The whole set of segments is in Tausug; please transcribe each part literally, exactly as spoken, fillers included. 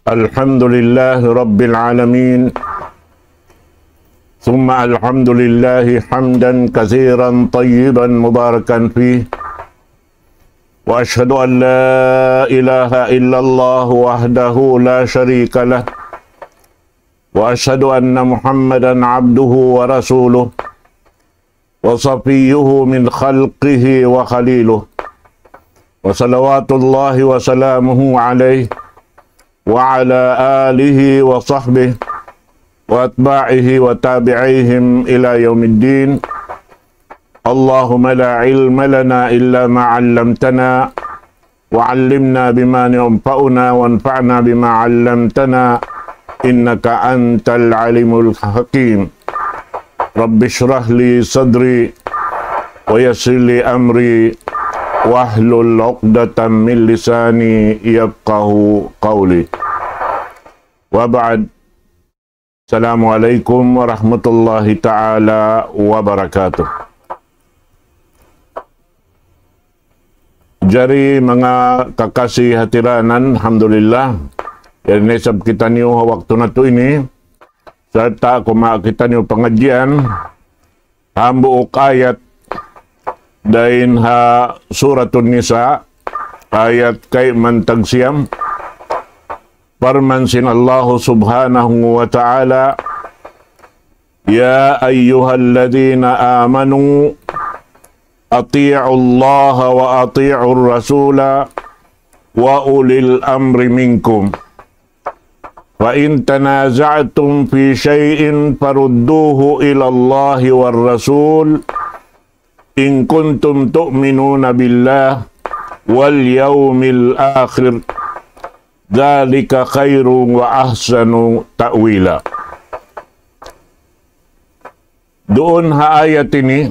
الحمد لله رب العالمين، ثم الحمد لله حمدا كثيرا طيبا مباركا فيه، وأشهد أن لا إله إلا الله وحده لا شريك له، وأشهد أن محمدا عبده ورسوله وصفيه من خلقه وخليله، وصلوات الله وسلامه عليه وعلى آله وصحبه وأتباعه وتابعيهم إلى يوم الدين. اللهم لا علم لنا إلا ما علمتنا، وعلمنا بما ينفعنا، وانفعنا بما علمتنا، إنك أنت العليم الحكيم. رب اشرح لي صدري، ويسر لي أمري، واحلل عقدة من لساني يفقه قولي. وبعد. السلام عليكم ورحمة الله تعالى وبركاته. Jari manga kakasi hatiranan, alhamdulillah. Yari na isab kitaniyu ha waktu natu' ini. Sarta' kumawa' kitaniyu pangadjian. Hambuuk ayat dayn ha Suratun Nisa, ayat kayman tagsiyam. Parman sin Allahu Subhanahu wa Ta'ala, يا أيها الذين آمنوا أطيعوا الله وأطيعوا الرسول وأولي الأمر منكم، فإن تنازعتم في شيء فردوه إلى الله والرسول إن كنتم تؤمنون بالله واليوم الآخر، ذلك خير وأحسن تأويلا. Duun ha ayat ini,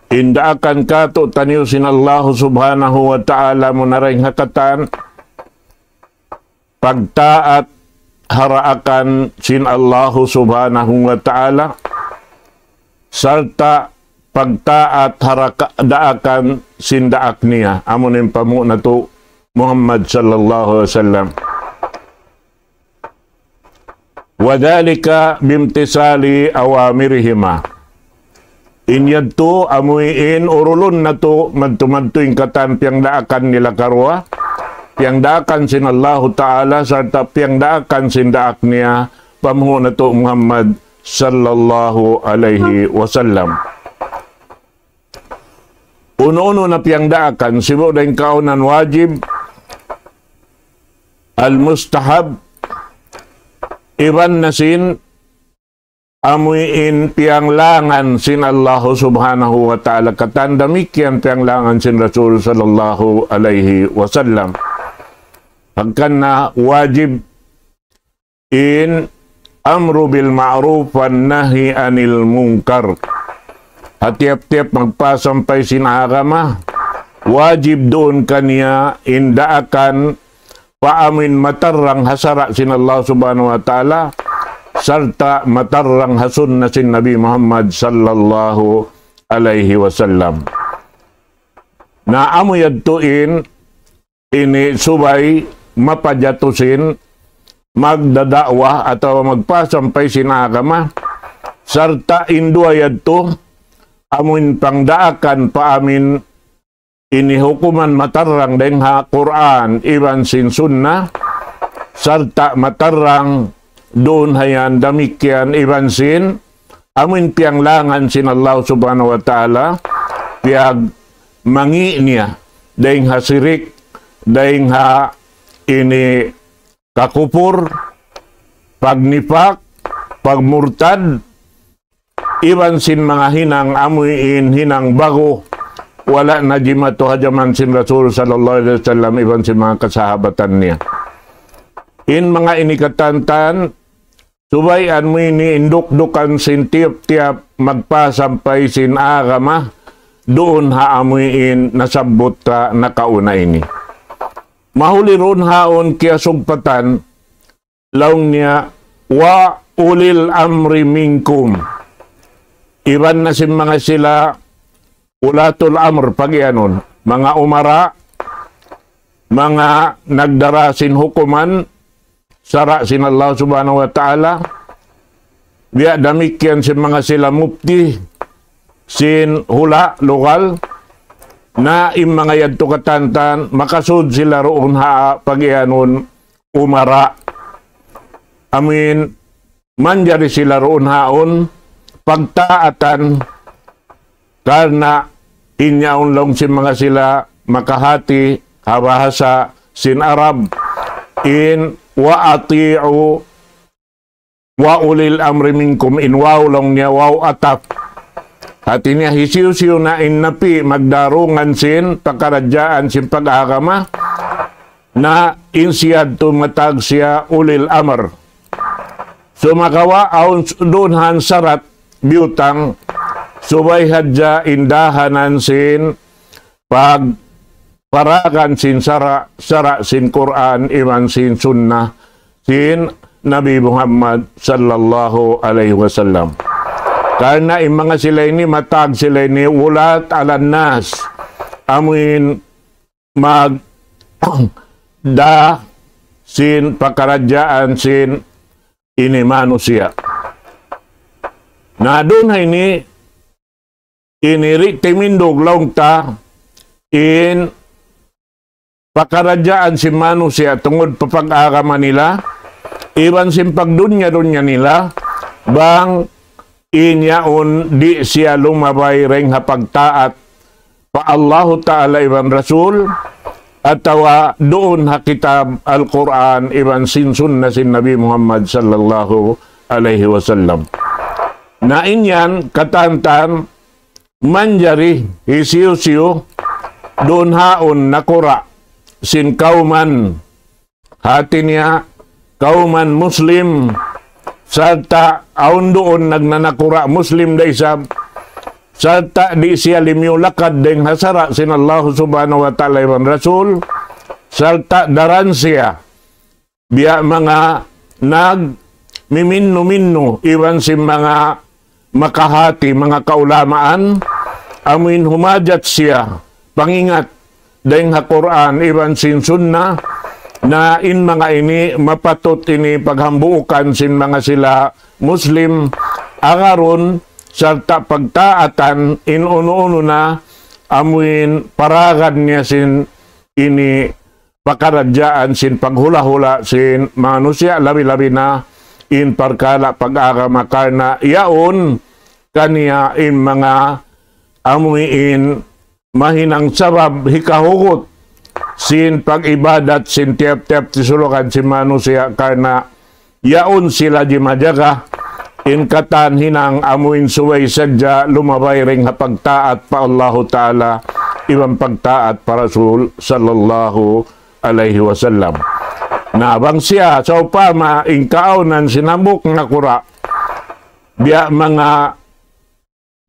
in daakan kātu'niyu sin Allahu Subhanahu wa Ta'ala, amu na dayn ha katan pagtaat ha daakan sin Allahu Subhanahu wa Ta'ala, sarta' pagtaat ha daakan sin daak niya, amu in panghu' natu' Muhammad sallallahu alayhi wasallam. وذلك بامتثال أوامرهما. In yadtu amuin urulun natu' madtu-madtu in katan piyangdaakan nila karuwa, piyangdaakan sin Allahu Ta'ala, sarta' piyangdaakan sin daak niya, panghu' natu' Muhammad sallallahu alayhi wasallam. Unu-unu na piyangdaakan, sibu' dayn kaunan wajib, al-mustahab, iban na sin amuin piyanglangan sin Allahu Subhanahu wa Ta'ala, katan damikkiyan piyanglangan sin Rasul sallallahu alayhi wasallam. Hangkan na wajib in amru bil ma'ruf wan nahi anil munkar. Ha tiyap-tiyap magpasampay sin agama, wajib duun kaniya in daakan pa amuin matarrang ha sara' sin Allah Subhanahu wa Ta'ala, sarta' matarrang ha sunna sin Nabi Muhammad sallallahu alayhi wasallam. Na amu yadtu in ini subay mapajatu sin magdada'wa atawa magpasampay sin agama, sarta' in duwa yadtu amuin pangdaakan pa amuin ini hukuman matarrang dayn ha Qur'an iban sin Sunnah, sarta' matarrang duun ha yan damikkiyan iban sin amuin piyanglangan sin Allah Subhanahu wa Ta'ala, piyagmangi' niya dayn ha sirik, dayn ha ini kakupur, pagnipak, pagmurtad, iban sin manga hinang amuin hinang ba'gu, wala' na jimatu ha jaman sin Rasul sallallahu alayhi wasallam iban sin manga kasahabatan niya. In manga ini katantan, subay amuin in dukdukan sin tiyap-tiyap magpasampay sin agama, duun ha amuin nasabbut ta nakauna ini. Mahuli duun ha awn kiyasugpatan, laung niya, wa ulil amri minkum. Iban na sin manga sila ulatul amr pagiyanun, manga umara, manga nagdara sin hukuman, sara' sin Allah Subhanahu wa Ta'ala, biya' damikkiyan sin manga sila mufti, sin hula' lugal, na in manga yadtu katantan, makasud sila duun ha pagiyanun umara. Amuin manjari sila duun haun pagtaatan karna' in yaun laung sin manga sila makahati ha bahasa sin Arab in وأطيعوا وأولي الأمر منكم, in waw laung niya waw ataf. Hati niya hisiyu-siyu na in napi' magdarungan sin pakaradjaan sin pag-agama na in siya tumatag siya ulil amr. Sumagawa' awn s-, duun han sarat biyutang subay hadja in dahanan sin pagparagan sin sara', sara' sin Qur'an iban sin sunnah sin Nabi Muhammad sallallahu alayhi wasallam. Karna' in manga sila ini matag sila ini ولاة على الناس. Amuin mag da sin pakaradjaan sin ini manusiya'. Na duun ha ini, ini di' timindug laung ta in pakaradjaan sin manusiya' tungud pa pag-agama nila, iban sin pagdunya-dunya nila, bang in yaun di' siya lumabay dayn ha pagtaat pa Allahu Ta'ala iban Rasul, atawa duun ha kitab Al-Qur'an iban sin sunnah sin Nabi Muhammad sallallahu alayhi wasallam. Na in yan, katantan, manjari hisiyu-siyu duun haun nakura' sin kawman, hati niya kawman Muslim, sarta' awn duun nagnanakura' Muslim da isab, sarta' di' siya limiyu lakad dayn ha sara' sin Allah Subhanahu wa Ta'ala iban Rasul, sarta' daran siya biya' manga nagmiminnu-minnu iban sin manga makahati, manga kaulamaan, amuin humajat siya pangingat dayn ha Qur'an iban sin sunnah, na in manga ini mapatut ini paghambuukan sin manga sila Muslim, agarun sarta' pagtaatan in unu-unu na amuin paragan niya sin ini pakaradjaan sin paghula'-hula' sin manusiya', labi-labi na in parkala' pag-agama, karna' yaun kaniya in manga amuin mahinang sabab hikahugut sin pag-ibadat sin tiyap-tiyap tisulukan sin manusiya', karna' yaun sila jimajaga, in katan hinang amuin subay sadja lumabay dayn ha pagtaat pa Allahu Ta'ala, iban pagtaat pa Rasul sallallahu alayhi wasallam. Na bang siya, sawpama, in kaawnan sin hambuuk nakura', biya' manga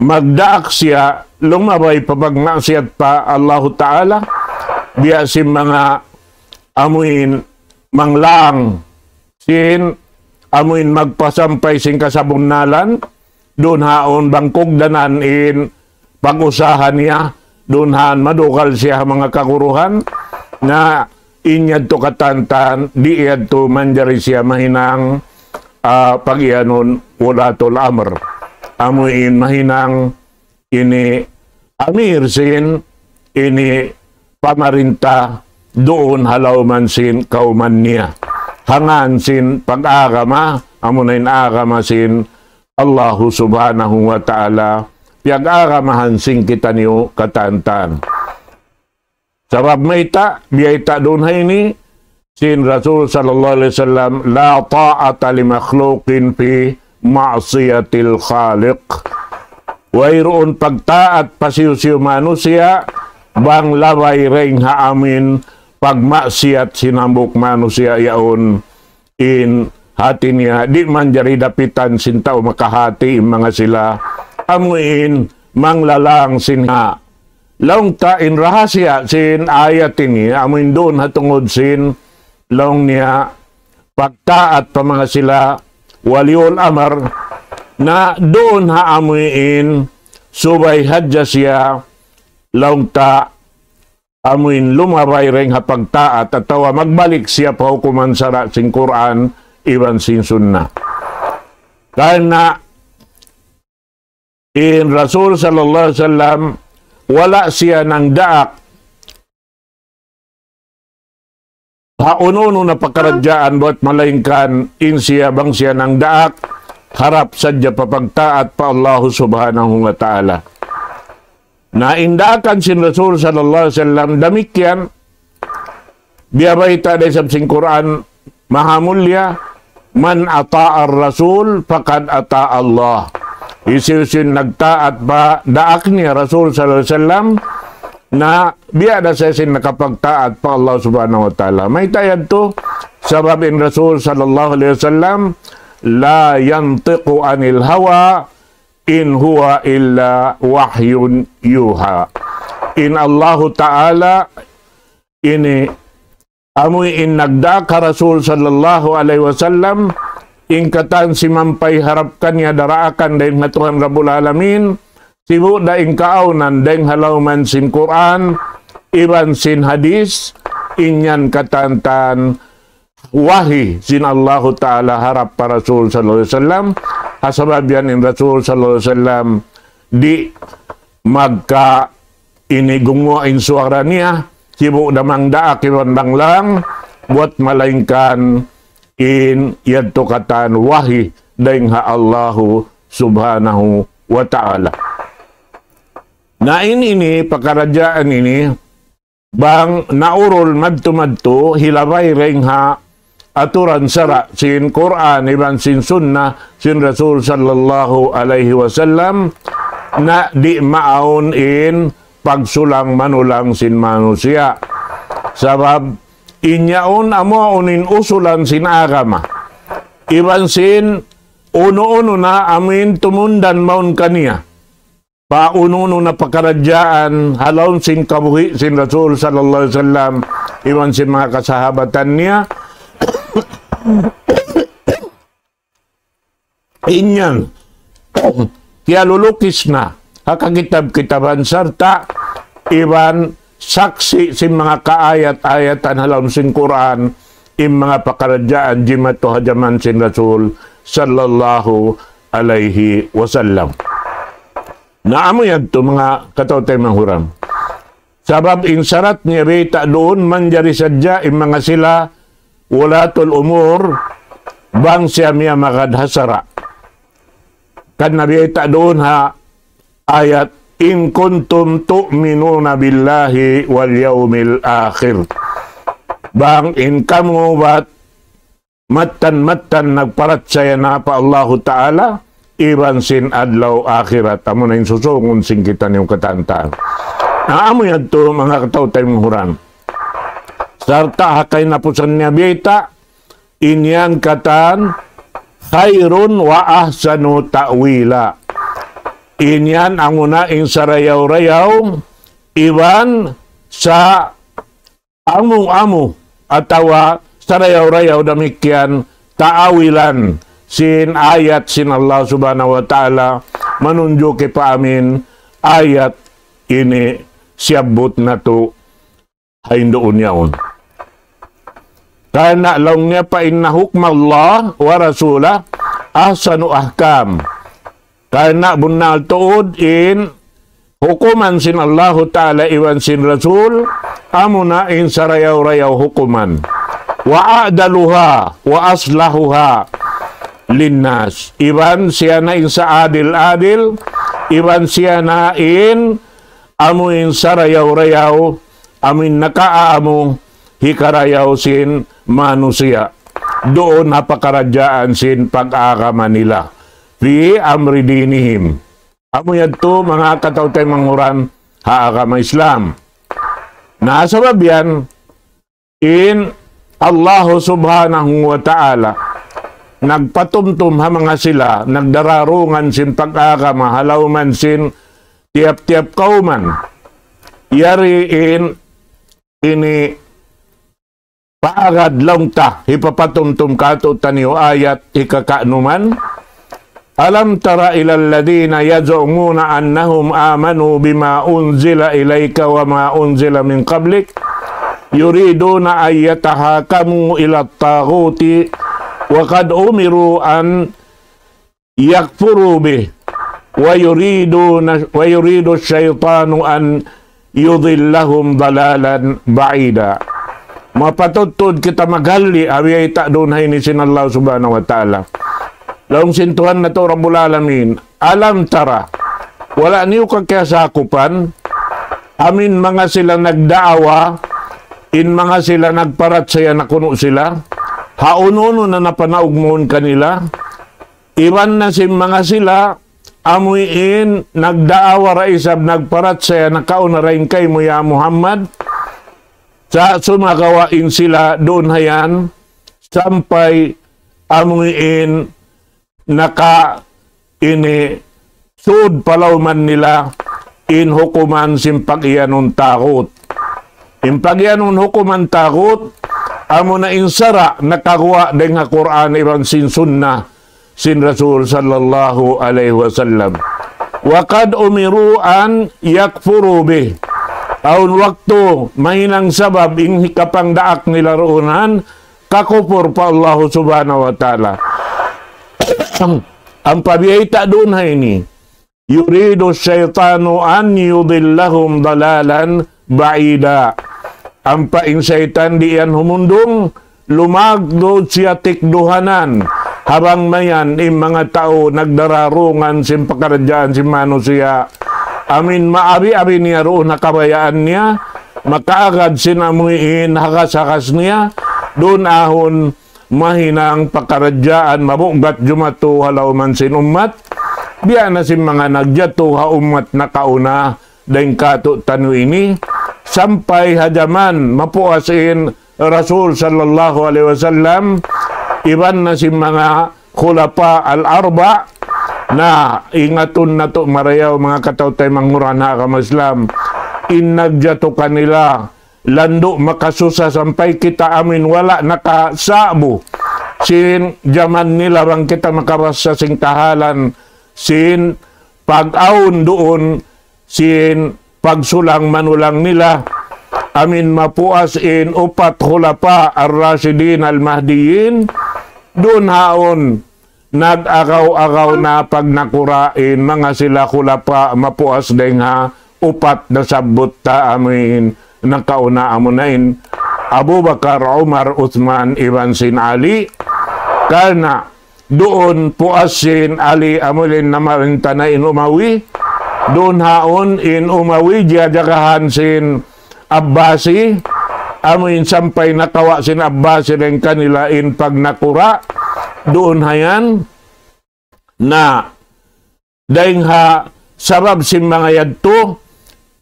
magdaak siya lumabay pa pagmaksiyat pa Allahu Ta'ala, biya' sin manga amuin manglang sin amuin magpasampay sin kasabunnalan, duun haun bang kugdanan in pag-usaha niya, duun haun madugal siya ha manga kaguruhan, na in yadtu katantan, di' yadtu manjari siya mahinang, ah, pagiyanun wulatul amr. Amuin mahinang ini amir sin ini pamarinta duun ha lawm sin kawman niya. Hangkan sin pag-agama, amuna in agama sin Allahu Subhanahu wa Ta'ala, piyag-agamahan sin kitaniyu katantan. Sabab mayta', biyayta' duun ha ini, sin Rasul sallallahu alayhi wasallam, لا طاعة لمخلوق في معصية الخالق. Wayruun pagtaat pa hisiyu-siyu manusiya', bang labay dayn ha amuin pagmaksiyat sin hambuuk manusiya' yaun in hati niya, di' manjari dapitan sin tau makahati in manga sila amuin manglalang sin ha. Laung ta in rahasiya sin ayat ini, amuin duun ha tungud sin laung niya pagtaat pa manga sila waliyul amr, na duun ha amuin subay hadja siya laung ta amuin lumabay dayn ha pagtaat atawa magbalik siya pa hukuman sara' sin Qur'an iban sin Sunnah. Karna' in Rasul sallallahu alayhi wasallam, wala' siya nangdaak ha unu-unu na pakaradjaan buwat malaingkan in siya bang siya nangdaak harap sadja pa pagtaat pa Allahu Subhanahu wa Ta'ala. Na in daakan sin Rasul sallallahu alayhi wasallam damikkiyan, biya' bayta' da isab sin Qur'an maha mulia, "Man ata'ar Rasul faqad ata'allah." Hisiyu-siyu in nagtaat pa daak niya Rasul sallallahu alayhi wasallam, na biya' da siya sin nakapagtaat pa Allah Subhanahu wa Ta'ala. Mayta' yadtu? Sabab in Rasul sallallahu alayhi wasallam, "La yantiqu anil hawa, in huwa illa wahyun yuha." In Allahu Ta'ala ini amu in nagdaak ha Rasul sallallahu alayhi wasallam, in katan simampay harap kaniya daraakan dayn ha Tuhan Rabbul Alamin, sibu' da in kaawnan dayn ha lawm sin Qur'an, iban sin hadith, in yan katan-katan wahi sin Allahu Ta'ala harap pa Rasul sallallahu alayhi wasallam, ha sabab yan in Rasul sallallahu alayhi wasallam di' magka ini gumuwa' in suwara niya, sibu' da mangdaak iban manglang, buwat malaingkan in yadtu katan wahi dayn ha Allahu Subhanahu wa Ta'ala. Na in ini, pakaradjaan ini, bang naurul madtu-madtu, hilabay dayn ha aturan sara' sin Qur'an iban sin Sunnah sin Rasul sallallahu alayhi wasallam, na di' maawn in pagsulang-manulang sin manusiya'. Sabab in yaun amu in usulan sin agama. Iban sin unu-unu na amuin tumundan mawn kaniya pa unu-unu na pakaradjaan ha lawm sin kabuhi' sin Rasul sallallahu alayhi wasallam, iban sin manga kasahabatan niya. In yan, kiyalulukis na ha kakitab-kitaban sarta' iban saksi' sin manga kaayat-ayatan ha lawm sin Qur'an, in manga pakaradjaan jimatu ha jaman sin Rasul sallallahu alayhi wasallam. Na amu yadtu manga kataw-taymanghuran. Sabab in sarat niya bayta' duun manjari sadja in manga sila wulatul umur bang siya miyamagad ha sara'. Kan nabayta' duun ha ayat, "In kuntum tu'minuna billahi wal yawmil akhir." Bang in kamu bat mattan-mattan nagparachaya na pa Allahu Ta'ala, iban sin adlaw akhirat, amu na in susungun sin kitaniyu katan-katan. Na amu yadtu manga kataw-taymanghuran. Sarta' ha kahinapusan niya bayta', in yan katan, khairun wa ahsanu ta'wila. In yan amuna in sarayaw-rayaw, iban sa amu-amu atawa sarayaw-rayaw damikkiyan taawilan sin ayat sin Allah Subhanahu wa Ta'ala, manunjuki pa amin ayat ini siyabbut natu' ha hinduun yaun. Karna' laung niya, "Fa inna hukmallah wa rasulah ahsanu ahkam." Karna' bunnal tuud in hukuman sin Allahu Ta'ala iban sin Rasul, amuna in sarayaw-rayaw hukuman. Wa a'daluha wa aslahuha linnas. Iban siya na in saadil-adil, iban siya na in amu in sarayaw-rayaw, amu in nakaamu hikarayaw sin manusiya'. Duun ha pakaradjaan sin pag-agama nila. Fi amri dinihim. Amu yadtu manga kataw-taymanghuran ha agama Islam. Na sabab yan, in Allah Subhanahu wa Ta'ala nagpatumtum ha manga sila, nagdararungan sin pag-agama ha lawm sin tiyap-tiyap kawman. Yari in ini paagad laung ta, hipapatumtum kātu'niyu ayat hikakaunuman, ألم تر إلى الذين يزعمون أنهم آمنوا بما أنزل إليك وما أنزل من قبلك يريدون أن يتحاكموا إلى الطاغوت وقد أمروا أن يكفروا به ويريدون ويريد الشيطان أن يضلهم ضلالا بعيدا. Mapatuttud kita maghalli' ha biyayta' duun ha ini sin Allah Subhanahu wa Ta'ala. Laung sin Tuhan natu' Rabbul Alamin, ألم تر, wala' niyu ka kiyasakupan, amu in manga sila nagdaawa, in manga sila nagparachaya na kunu' sila, ha unu-unu na napanaug mawn kanila, iban na sin manga sila, amu in nagdaawa da isab nagparachaya nakauna dayn kaymu ya Muhammad, sa' sumagawa' in sila duun ha yan, sampay amu in naka ini sud palauman nila in hukuman sin pag-iyanun taghut. In pag-iyanun hukuman taghut, amu na in sara' nakaguwa' dayn ha Qur'an iban sin Sunnah sin Rasul sallallahu alayhi wasallam. وقد أمروا أن يكفروا به. Awn waktu mahinang sabab in hikapangdaak nila duun yan, kakupur pa Allah Subhanahu wa Ta'ala. Ampa biyayta' duun ha ini, يريد الشيطان أن يضلهم ضلالا بعيدا. Ampa in saytan di' yan humundung, lumagdud siya tikduhanan. Ha bang mayan in manga tau nagdararungan sin pakaradjaan sin manusiya'. Amu in maabi-abi niya duun ha kabayaan niya, makaagad sin amu in hagas-hagas niya, duun ahun mahinang pakaradjaan mabugat jumatu ha lawman sin ummat. Biya' na sin manga nagjatu ha ummat nakauna, dayn kātu'niyu ini, sampay ha jaman mapuas in Rasul sallallahu alayhi wasallam, iban na sin manga khulafa al-arba', na ingatun natu' marayaw manga kataw-taymanghuran ha agama Islam. In nagjatu kanila, landu' makasusa sampay kita amu in wala' nakasa'bu sin jaman nila bang kita makabassa sin kahalan sin pag-awn duun sin pagsulang-manulang nila. Amu in mapuas in upat khulafa ar-rashidin al-mahdiyyin, duun haun nag-agaw-agaw na pagnakura' in manga sila khulafa mapuas dayn ha upat nasabbut ta amu in nakauna, amu na in Abu Bakar, Umar, Uthman, iban sin Ali. Karna' duun puas sin Ali amu in namarinta na in Umawi. Duun haun in Umawi jiyajagahan sin Abbasi, amu in sampay nakawa' sin Abbasi dayn kanila in pagnakura', duun ha yan na dayn ha sabab sin manga yadtu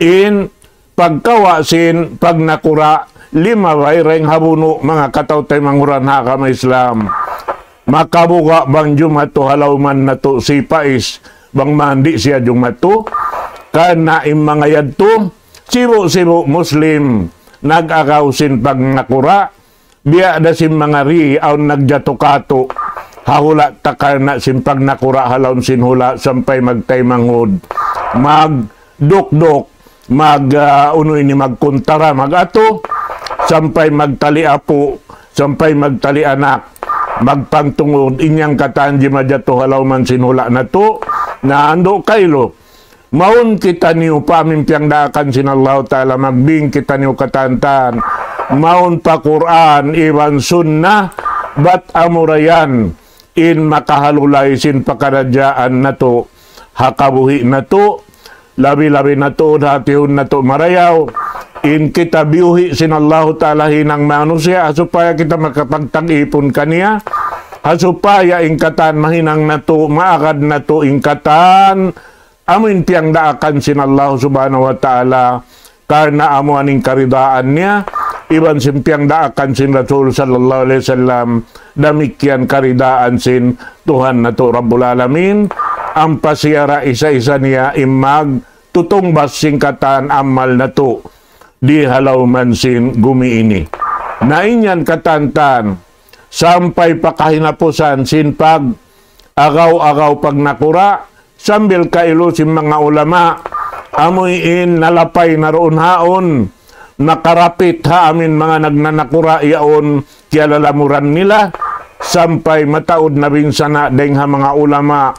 in pagkawa' sin pagnakura' limabay dayn ha bunu' manga kataw-taymanghuran ha agama Islam. Makabuga' bang jumatu ha lawman natu' sipais, bang mandi siya jumatu, karna' in manga yadtu, sibu'-sibu' Muslim, nag-agaw sin pagnakura', biya' da sin manga ri, awn nagjatu katu', ha hula' ta karna' sin pagnakura' ha lawm sin hula' sampay magtaymanghud, magdukduk, mag, ah, unu ini, magkuntara, mag-atu, sampay magtali apu', sampay magtali anak, magpangtungud, in yan katan jimajatu ha lawman sin hula' natu', na andu' kailu. Mawn kitaniyu pa amu in piyangdaakan sin Allahu Ta'ala, magbing kitaniyu katantan. Mawn pa Qur'an iban Sunnah, bat amura yan in makahalulay sin pakaradjaan natu', ha kabuhi' natu', labi-labi natu', hatihun natu' marayaw, in kita biyuhi' sin Allahu Ta'ala hinang manusiya', ha supaya kita makapagtag-ipun kaniya, ha supaya in katan mahinang natu', maagad natu', in katan, amu in piyangdaakan sin Allah Subhanahu wa Ta'ala, karna' amu in karidaan niya, iban sin piyangdaakan sin Rasul sallallahu alayhi wasallam, damikkiyan karidaan sin Tuhan natu' Rabbul Alamin, ampa siya ra isa-isa niya in magtutungbas sin katan amal natu', di ha lawman sin gumi ini. Na in yan katantan, sampay pa kahinapusan sin pag agaw-agaw pagnakura', sambil kailu sin manga ulama, amuin nalapay na duun haun, nakarapit ha amin manga nagnanakura' yaun, kiyalalamuran nila, sampay mataud na binsana' dayng ha manga ulama,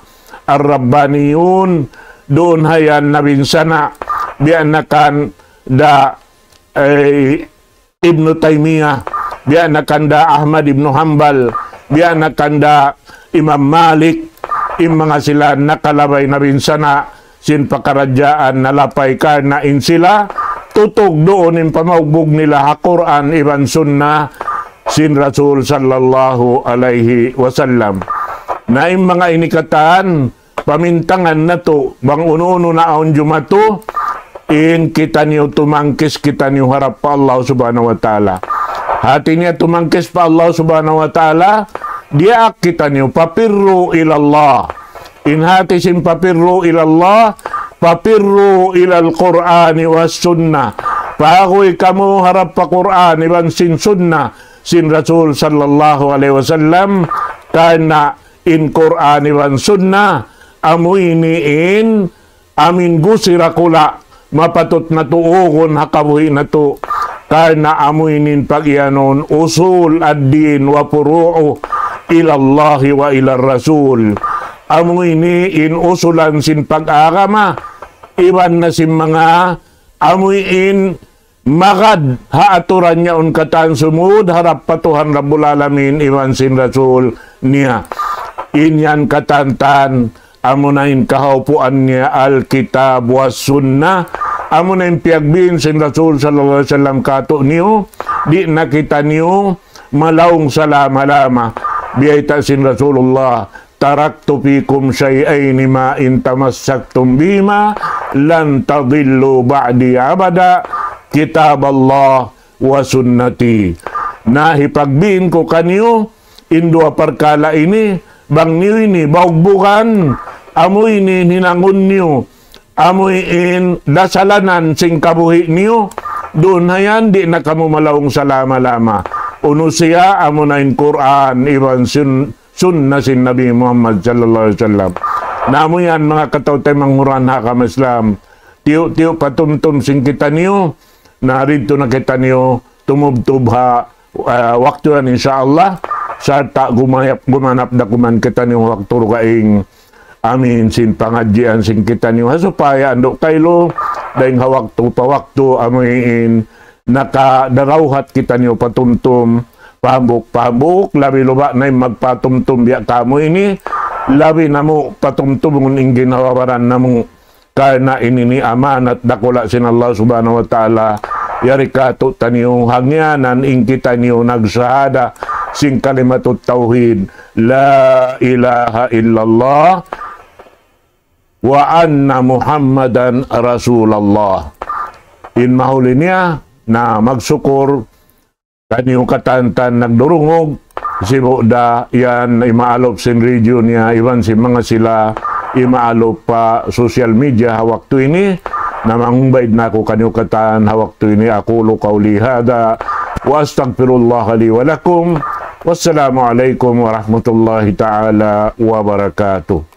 ar-rabbaniyun, duun hayan na binsana', biya' na kan da, eh, Ibnu Taymiyyah, biya' na kan da Ahmad ibnu Hanbal, biya' na kan da Imam Malik, in manga sila nakalabay na binsana' sin pakaradjaan nalapay karna' in sila, tutug duun in pamaugbug nila ha Qur'an iban sunnah sin Rasul sallallahu alayhi wasallam. Na in manga ini katan, pamintangan natu', bang unu-unu na awn jumatu, in kitaniyu tumangkis kitaniyu harap pa Allah Subhanahu wa Ta'ala. Hati niya tumangkis pa Allah Subhanahu wa Ta'ala, diyaak kitaniyu, ففروا إلى الله. In hati sin ففروا إلى الله, ففروا إلى القرآن والسنة. Paguy kamu harap pa Qur'an iban sin sunnah sin Rasul sallallahu alayhi wasallam, karna' in Qur'an iban sunnah, amu ini in amin gusi dakula', mapatut natu' ugun ha kabuhi' natu', karna' amu ini in pag-iyanun أصول الدين وفروعه إلى الله وإلى الرسول. Amu ini in usulan sin pag-agama, iban na sin manga amu in magad ha aturan yaun katan sumud harap pa Tuhan Rabbul Alamin iban sin Rasul niya. In yan katan-katan, amuna in kahaupuan niya Alkitab was Sunnah, amuna in piyagbin sin Rasul sallallahu alayhi wasallam kātu'niyu, di' na kitaniyu malaung salama-lama. Biyayta' sin Rasulullah, تركت فيكم شيئين ما إن تمسكتم بهما لن تضلوا بعدي أبدا، كتاب الله وسنتي. Na hipagbin ku kaniyu in duwa parkala' ini, bang niyu ini baugbugan, amu ini hinangun niyu, amu in dasalanan sin kabuhi' niyu, duun hayan di' na kamu malaung salama-lama. Unu siya, amuna in Qur'an iban sun-, sunnah sin Nabi Muhammad sallallahu alayhi wasallam. Na amu yan manga kataw-taymanghuran ha agama Islam. Tiyu'-tiyu' patumtum sin kitaniyu, na didtu na kitaniyu tumubtub ha, ah, waktu yan, insya Allah, sarta' gumayap, gumanap da kuman kitaniyu waktu dugaing amin sin pangadjian sin kitaniyu. Ha supaya andu' kailu, dayng ha waktu pa waktu amuin nakadarawhat kitaniyu patumtum, pahambuuk-pahambuuk, labi luba na in magpatumtum biya' kamu ini, labi namu' patumtumun in ginhawa-baran namu'. Karna' ini ini amanat dakula' sin Allah Subhanahu wa Ta'ala. Yari kātu'niyu, hangyanan in kitaniyu nagsahada sin kalimatut tawhid, لا إله إلا الله وأن محمدا رسول الله. In mahuli niya, na magsukur kaniyu katan-katan nagdurungug, sibu' da yan imaalup sin region niya, iban sin manga sila imaalup pa social media ha waktu ini, na mangbaid na aku kaniyu katan ha waktu ini. أقول قولي هذا وأستغفر الله لي ولكم. والسلام عليكم ورحمة الله تعالى وبركاته.